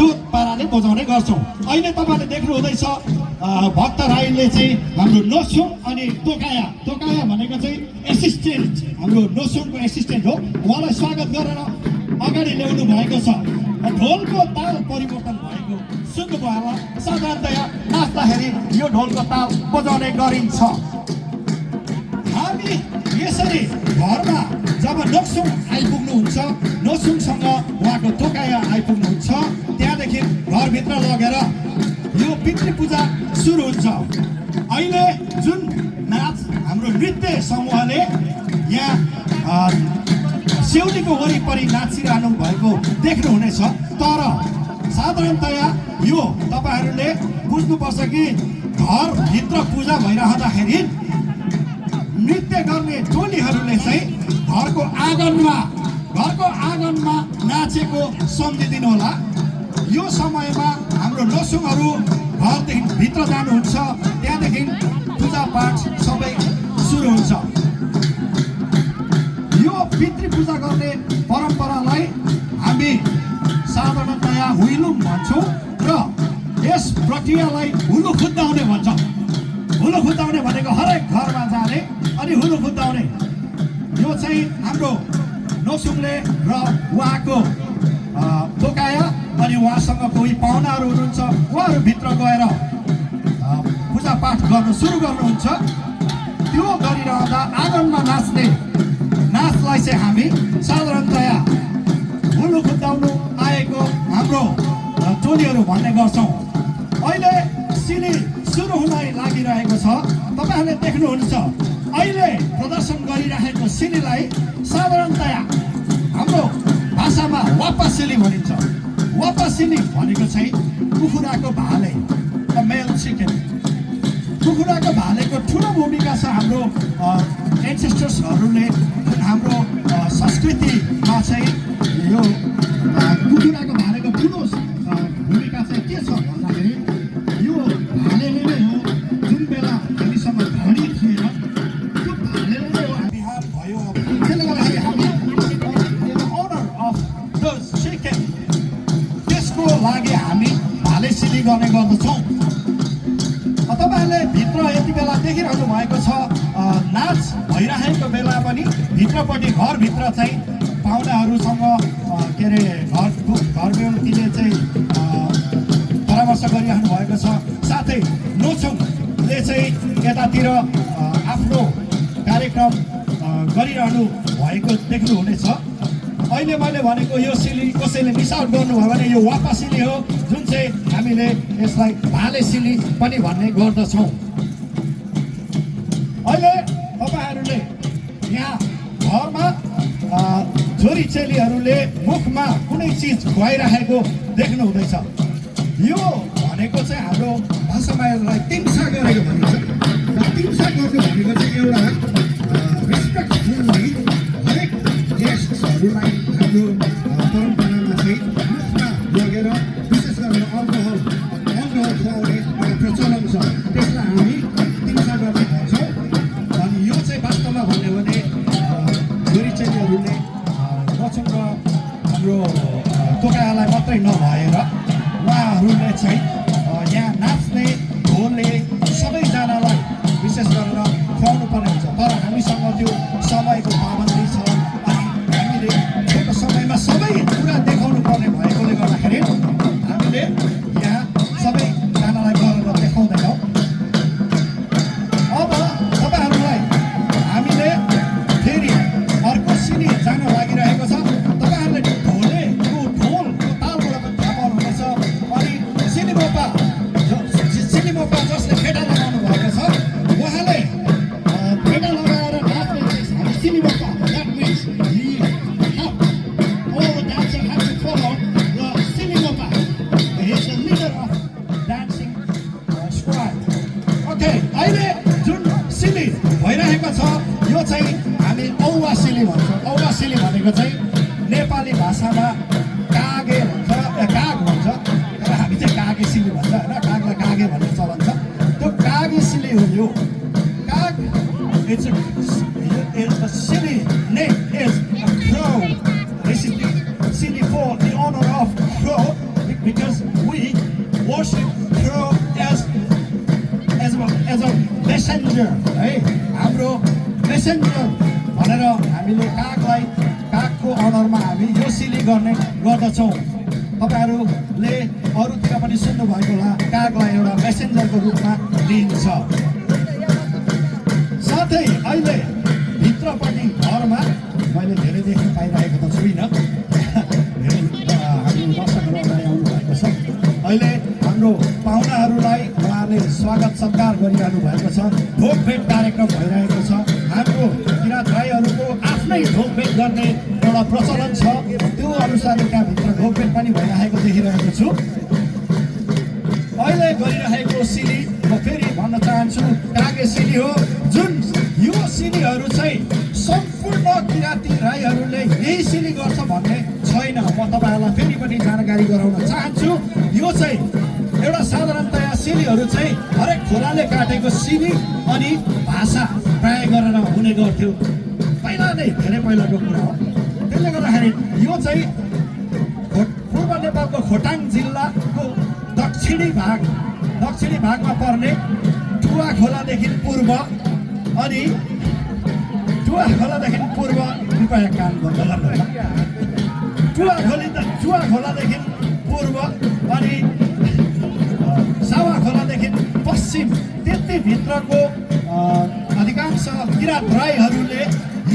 त्यो पाराले बजाउने गर्छौँ। अहिले तपाईँले देख्नु हुँदैछ भक्त राईले चाहिँ हाम्रो नोसुङ अनि तोकाया भनेको चाहिँ एसिस्टेन्ट, हाम्रो नोसुङको एसिस्टेन्ट हो। उहाँलाई स्वागत गरेर अगाडि ल्याउनु भएको छ। ढोलको ताल परिवर्तन भएको सुन्नुभयो होला। साधारणतया नाच्दाखेरि यो ढोलको ताल बजाउने गरिन्छ। हामी यसरी घरमा जब नोक्सुङ आइपुग्नुहुन्छ, नोक्सुङसँग उहाँको तोकाया आइपुग्नुहुन्छ, त्यहाँदेखि घरभित्र लगेर यो पितृ पूजा सुरु हुन्छ। अहिले जुन नाच हाम्रो नृत्य समूहले यहाँ सेउलीको वरिपरि नाचिरहनु भएको देख्नुहुनेछ। तर साधारणतया यो तपाईँहरूले बुझ्नुपर्छ कि घरभित्र पूजा भइरहँदाखेरि नृत्य गर्ने टोलीहरूले चाहिँ घरको आँगनमा नाचेको सम्झिदिनु होला। यो समयमा हाम्रो नोसुङहरू घरदेखि भित्र जानुहुन्छ, त्यहाँदेखि पूजापाठ सबै सुरु हुन्छ। यो पितृ पूजा गर्ने परम्परालाई हामी साधारणतया हुइलुम भन्छौँ र यस प्रक्रियालाई हुलु खुद्दाउने भन्छौँ। हुलु खुद्दाउने भनेको हरेक घरमा जाने अनि हुलु खुद्दाउने। यो चाहिँ हाम्रो नोसुङले र उहाँको तोकाया अनि उहाँसँग कोही पाहुनाहरू हुनुहुन्छ, उहाँहरू भित्र गएर पूजापाठ गर्न सुरु गर्नुहुन्छ। त्यो गरिरहँदा आँगनमा नाच्ने नाचलाई चाहिँ हामी साधारणतया हुलु खुद्दाउनु आएको हाम्रो टोलीहरू भन्ने गर्छौँ। अहिले सिली सुरु हुन लागिरहेको छ। तपाईँहरूले देख्नुहुन्छ अहिले प्रदर्शन गरिरहेको सिलीलाई साधारणतया हाम्रो भाषामा वापासिली भनिन्छ। वापासिली भनेको चाहिँ कुखुराको भाले, मेल चिकन। कुखुराको भालेको ठुलो भूमिका छ हाम्रो एन्सेस्टर्सहरूले। हाम्रो संस्कृतिमा चाहिँ यो कुखुराको भालेको ठुलो भूमिका चाहिँ के छ भन्दाखेरि यो भालेले नै हो। जुन बेला हामीसँग घडी थिएन त्यो भालेले नै हो बिहान भयो। त्यसले गर्दाखेरि हामी अनर अफ द चिकन त्यसको लागि हामी भाले सिली गर्ने गर्दछौँ। तपाईँहरूले भित्र यति बेला देखिरहनु भएको छ नाच भइरहेको बेला पनि भित्रपट्टि घरभित्र चाहिँ पाहुनाहरूसँग के अरे घरबेहुतीले चाहिँ परामर्श गरिरहनु भएको छ। साथै नोसुङले चाहिँ यतातिर आफ्नो कार्यक्रम गरिरहनु भएको देख्नुहुनेछ। अहिले मैले भनेको यो सिली कसैले मिस आउट गर्नुभयो भने यो वापा सिली हो, जुन चाहिँ हामीले यसलाई भाले सिली पनि भन्ने गर्दछौँ। अहिले तपाईँहरूले यहाँ घरमा छोरी चेलीहरूले मुखमा कुनै चिज खुवाइरहेको देख्नुहुँदैछ। यो भनेको चाहिँ हाम्रो भाषामा यसलाई तिम्सा गरेको भनिन्छ। र तिम्सा गर्नु भनेको चाहिँ एउटा रेस्पेक्टफुल्ली हरेक गेस्टहरूलाई हाम्रो परम्परामा चाहिँ मुखमा लगेर विशेष गरेर अल्कोहल खुवाउने एउटा प्रचलन छ। त्यसलाई हामी तिम्सा गर्ने भन्छौँ। अनि यो चाहिँ वास्तवमा भन्यो भने छोरी चेलीहरूले नोसुङ र हाम्रो तोकायालाई मात्रै नभएर उहाँहरूले चाहिँ यहाँ नाच्ने ढोलले सबैजनालाई विशेष गरेर खुवाउनु पर्ने हुन्छ। तर हामीसँग त्यो समयको पाबन्दी छ अनि हामीले छोटो समयमा सबै कुरा देखाउनु पर्ने भएकोले गर्दाखेरि हामीले यहाँ सबैजनालाई गरेर देखाउँदैनौँ। अब तपाईँहरूलाई हामीले फेरि अर्को सिली जान लागिरहेको छ। तपाईँहरूले ढोलको तालबाट पनि थाहा पाउनुहुनेछ। अनि सिलिमोपा जसले फेटा लगाउनु भएको छ उहाँले फेटा लगाएर नाच्ने हामी सिलिमोपा। That means all the dancers have to follow the सिलिमोपा. He is the leader of dancing squad. Okay, अहिले जुन सिली भइरहेको छ यो चाहिँ हामी औवा सिली भन्छौँ। औवा सिली भनेको चाहिँ नेपाली भाषामा कागे भन्छ, काग भन्छ। तर हामी चाहिँ कागे सिली भन्छ होइन। कागलाई कागे भन्ने चलन छ। त्यो कागे सिली हो यो काग। It's a silly name is a crow. This is the silly for the honor of crow because messenger है हाम्रो मेसेन्जर भनेर हामीले कागको अनरमा हामी यो सिली गर्ने गर्दछौँ। तपाईँहरूले अरूतिर पनि सुन्नुभएको होला, कागलाई एउटा मेसेन्जरको रूपमा लिइन्छ। साथै अहिले भित्रपट्टि घरमा मैले धेरै देख्न पाइरहेको त छुइनँ, हाम्रो दर्शकहरू अगाडि आउनु भएको छ। अहिले हाम्रो पाहुनाहरूलाई उहाँले स्वागत सत्कार गरिरहनु भएको छ। ढोकभेट कार्यक्रम भइरहेको छ। हाम्रो किराँत राईहरूको आफ्नै ढोकभेट गर्ने एउटा प्रचलन छ, त्यो अनुसार त्यहाँभित्र ढोकभेट पनि भइरहेको देखिरहेको छु। अहिले गरिरहेको सिली म फेरि भन्न चाहन्छु कागे सिली हो, जुन यो सिलीहरू चाहिँ सम्पूर्ण किराँती राईहरूले यही सिली गर्छ भन्ने छैन। म तपाईँहरूलाई फेरि पनि जानकारी गराउन चाहन्छु। यो चाहिँ एउटा साधारणतया सिलीहरू चाहिँ हरेक खोलाले काटेको सिली अनि भाषा प्राय गरेर हुने गर्थ्यो, पहिला नै धेरै पहिलाको कुरा हो। त्यसले गर्दाखेरि यो चाहिँ पूर्व नेपालको खोटाङ जिल्लाको दक्षिणी भागमा पर्ने टुवा खोलादेखि पूर्व अनि टुवा कृपया कान बन्द गर्नु, टुवा खोलादेखि पूर्व अनि सावा खोलादेखि पश्चिम त्यति भित्रको अधिकांश किराँत राईहरूले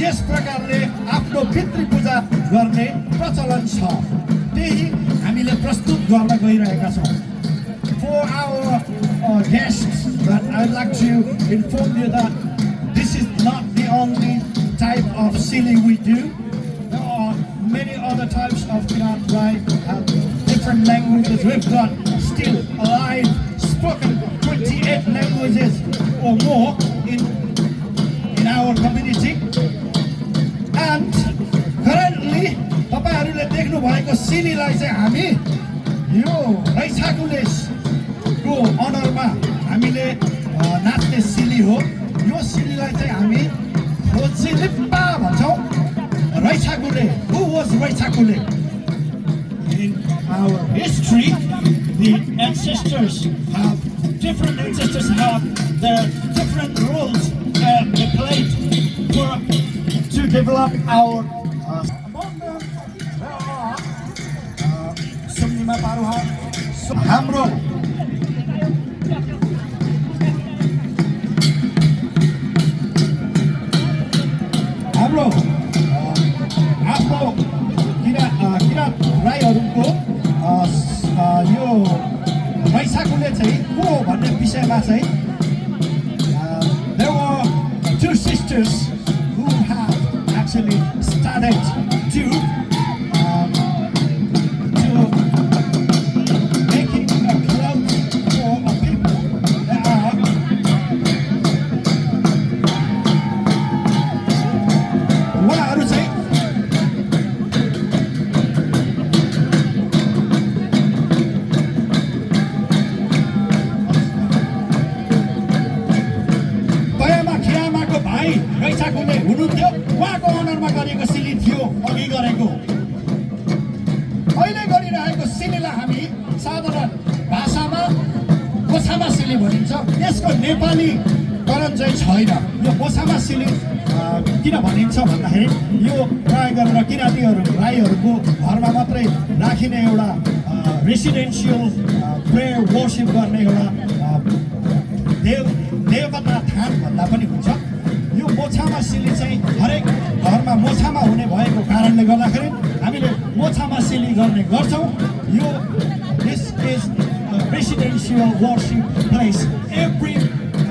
यस प्रकारले आफ्नो पितृ पूजा गर्ने प्रचलन छ। त्यही हामीले प्रस्तुत गर्न गइरहेका छौँ। For our guests, that I'd like to inform you that this is not the only type of silly we do. There are many other types of Kirat Rai, different languages. We've got still alive, spoken 28 languages or more in our community. And currently, तपाईहरुले देख्नु भएको सिलीलाई चाहिँ हामी यो रैछाकुलेको अनरमा हामीले नाच्ने सिली हो। यो सिलीलाई चाहिँ हामी खोजिलिप्पा भन्छौँ। रैछाकुले, who was रैछाकुले? In our history, the ancestors have their different roles they played to develop our हाम्रो आफ्नो किराँत राईहरूको यो रैछाकुले चाहिँ को भन्ने विषयमा चाहिँ there were two sisters who have actually started to making a cloth for a people that are उहाँहरू चाहिँ रैछाकुले हुनुहुन्थ्यो, उहाँको अनरमा गरेको सिली थियो अघि गरेको। अहिले गरिरहेको सिलीलाई हामी साधारण भाषामा मोछामा सिली भनिन्छ। यसको नेपालीकरण चाहिँ छैन। यो मोछामा सिली किन भनिन्छ भन्दाखेरि यो प्रयोग गरेर किराँतीहरू राईहरूको घरमा मात्रै राखिने एउटा रेसिडेन्सियल प्रेयर वर्सिप गर्ने एउटा देवता थान भन्दा पनि हुन्छ। यो मोछामा सिली चाहिँ हरेक घरमा मोछामा हुने भएको कारणले गर्दाखेरि हामीले मोछामा सिली गर्ने गर्छौँ। यो this is residential worship place. Every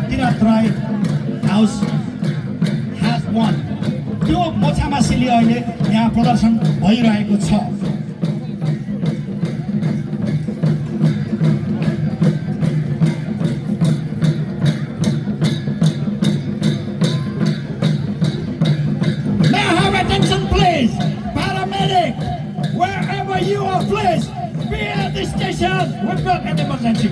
Kirant Rai house has one. त्यो मोछामा सिली अहिले यहाँ प्रदर्शन भइरहेको छ। Wherever you are placed, be at the station. We've got an emergency.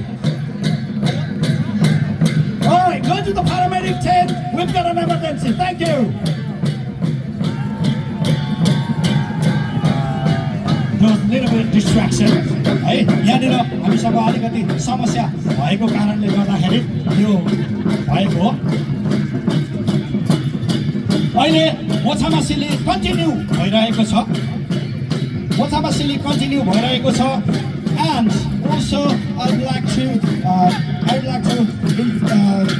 All right, go to the paramedic tent. We've got an emergency. Thank you. There was a little bit of distraction. है यहाँनिर हामीसँग अलिकति समस्या भएको कारणले गर्दाखेरि यो भएको हो अहिले मोछामासिली कन्टिन्यू भइरहेको छ मोछामासिली कन्टिन्यू भइरहेको छ and also I'd like to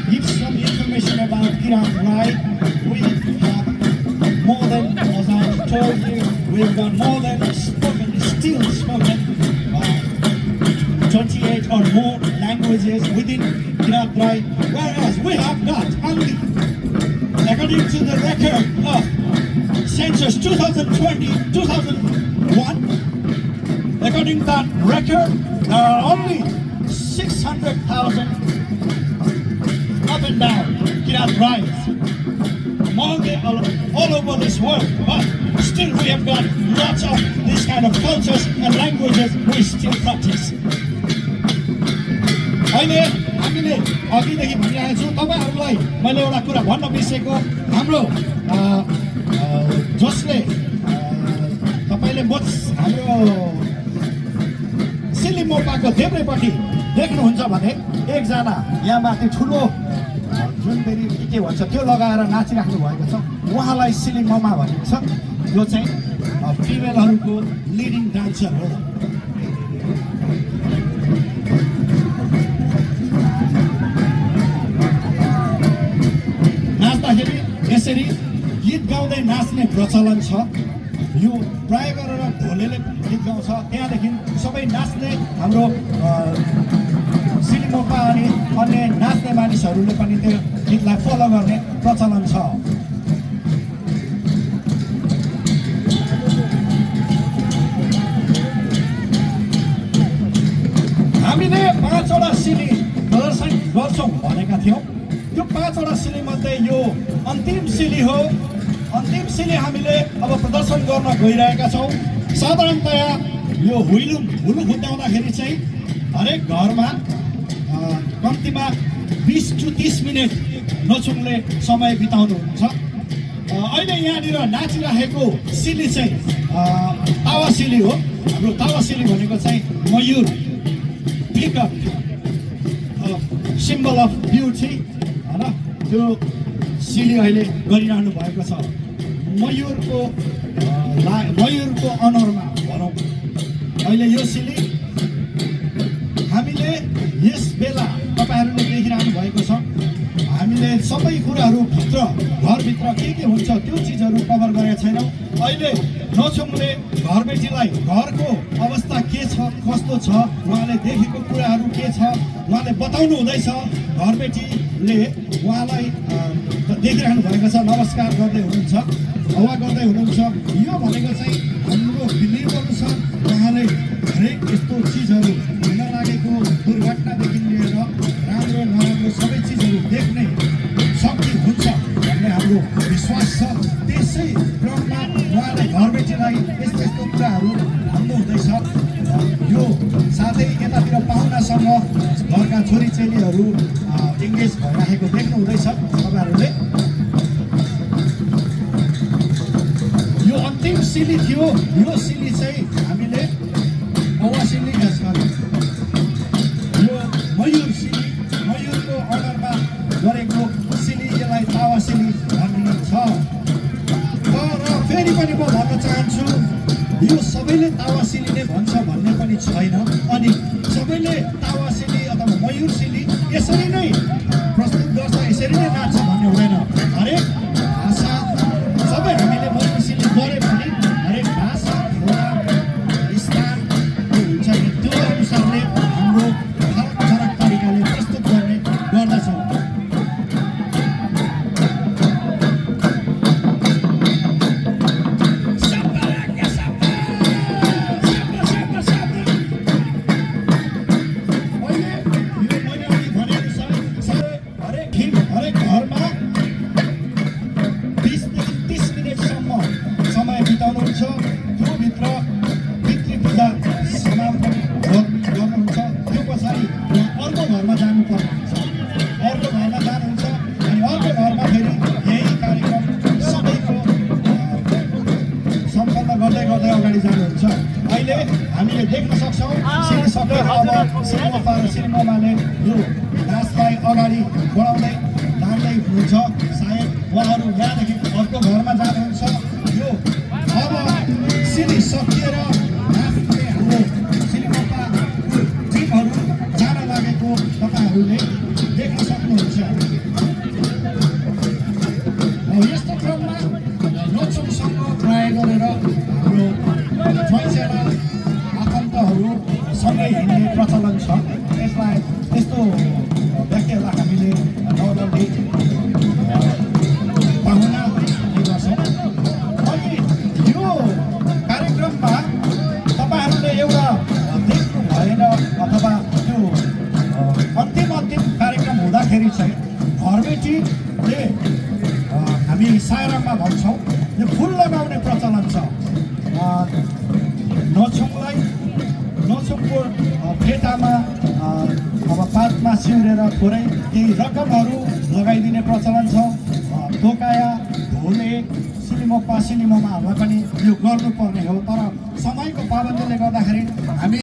give some information about Kirat Rai. We have more than, as I told you, we've got more than still spoken 28 or more languages within Kirat Rai, whereas we have got only, according to the record of census 2001, according to that record, there are only 600,000 up and down Kirat Rais all over this world, but still we have got lots of this kind of cultures and languages we still practice. अहिले हामीले अघिदेखि भनिरहेको छु तपाईहरुलाई मैले एउटा कुरा भन्न बिर्सेको हाम्रो जसले तपाईले हाम्रो सिलिमोपाको देब्रेपट्टि देख्नुहुन्छ भने एकजना यहाँ माथि ठुलो जुन फेरि के भन्छ त्यो लगाएर नाचिराख्नु भएको छ उहाँलाई सिलिमोमा भनिन्छ यो चाहिँ फिमेलहरूको लिडिङ डान्सर हो नाच्दाखेरि यसरी गीत गाउँदै नाच्ने प्रचलन छ यो प्राय गरेर ढोलेले गीत गाउँछ त्यहाँदेखि सबै नाच्ने हाम्रो सिलिमोपा अनि अन्य नाच्ने मानिसहरूले पनि त्यो गीतलाई फलो गर्ने प्रचलन छ हामीले 5 वटा सिली प्रदर्शन गर्छौँ भनेका थियौँ यो 5 वटा सिली मध्ये यो अन्तिम सिली हो अन्तिम सिली हामीले अब प्रदर्शन गर्न गइरहेका छौँ साधारणतया यो हुलु खुट्टाउँदाखेरि चाहिँ हरेक घरमा कम्तीमा 20 to 30 मिनट नचुङले समय बिताउनुहुन्छ अहिले यहाँनिर नाचिरहेको सिली चाहिँ तावा सिली हो हाम्रो तावा सिली भनेको चाहिँ मयूर पिकअप सिम्बल अफ ब्युटी हैन त्यो सिली अहिले गरिरहनु भएको छ मयूरको अनुहारमा भनौँ अहिले यो सिली हामीले यस बेला तपाईहरुले देखिरहनु भएको छ हामीले सबै कुराहरू घरभित्र के हुन्छ त्यो चिजहरू कभर गरेका छैनौँ अहिले नछुङले घरबेटीलाई घरको अवस्था के छ कस्तो छ उहाँले देखेको कुराहरू के छ उहाँले बताउनु हुँदैछ घरबेटीले उहाँलाई देखिरहनु भएको छ नमस्कार गर्दै हुनुहुन्छ हवा गर्दै हुनुहुन्छ यो भनेको चाहिँ हाम्रो बिलिभ अनुसार उहाँले हरेक यस्तो चिजहरू हुन लागेको दुर्घटनादेखि लिएर राम्रो नराम्रो सबै चिजहरू देख्ने शक्ति हुन्छ भन्ने हाम्रो विश्वास छ त्यसै क्रममा उहाँले घरबेटीलाई यस्तो यस्तो कुराहरू भन्नु हुँदैछ यो साथै यतातिर पाहुनासँग घरका छोरीचेलीहरू इङ्गेज भइराखेको देख्नु हुँदैछ तपाईहरुले यो अन्तिम सिली थियो यो सिली चाहिँ हामीले औवा सिली यो मयूर सिली मयूरको अर्डरमा गरेको सिली यसलाई तावा सिली भनिन्छ र फेरि पनि म भन्न चाहन्छु यो सबैले तावा सिली नै भन्छ भन्ने पनि छैन अनि सबैले तावा सिली अथवा मयूर सिली यसरी नै प्रस्तुत गर्छ यसरी नै नाच्छ भन्ने हुँदैन हरेक भाषा सबै हामीले मयूर सिली गरे पनि हरेक भाषा स्थान हुन्छ नि त्यो अनुसारले हाम्रो फरक तरिकाले प्रस्तुत गर्ने गर्दछौँ अब सिनेमा र सिनेमाले यो नाचलाई अगाडि बढाउँदै लाँदै हुन्छ। सायद उहाँहरू यहाँदेखि अर्को घरमा जानुहुन्छ। यो अब सिडी सकिएर नाच्ने हाम्रो सिनेमाको टिमहरू जान लागेको तपाईँहरूले देख्न सक्नुहुन्छ। यस्तो क्रममा नोचौसँग ट्राई गरेर हाम्रो ज्वाइँचेला आफन्तहरू सँगै हिँड्ने प्रचलन छ। यसलाई यस्तो व्यक्तिहरूलाई हामीले नर्मली पाहुना भन्ने गर्छौँ। अनि यो कार्यक्रममा तपाईँहरूले एउटा देख्नु भएन अथवा त्यो अन्तिम कार्यक्रम हुँदाखेरि चाहिँ घरबेटीले हामी सायरामा भन्छौँ यो फुल लगाउने प्रचलन छ। नोचुङको फेटामा अब पातमा सिउरेर थोरै केही रकमहरू लगाइदिने प्रचलन छ। टोकाया ढोले सिलिमोपासीहरूलाई पनि यो गर्नुपर्ने हो। तर समयको पाबन्दीले गर्दाखेरि हामी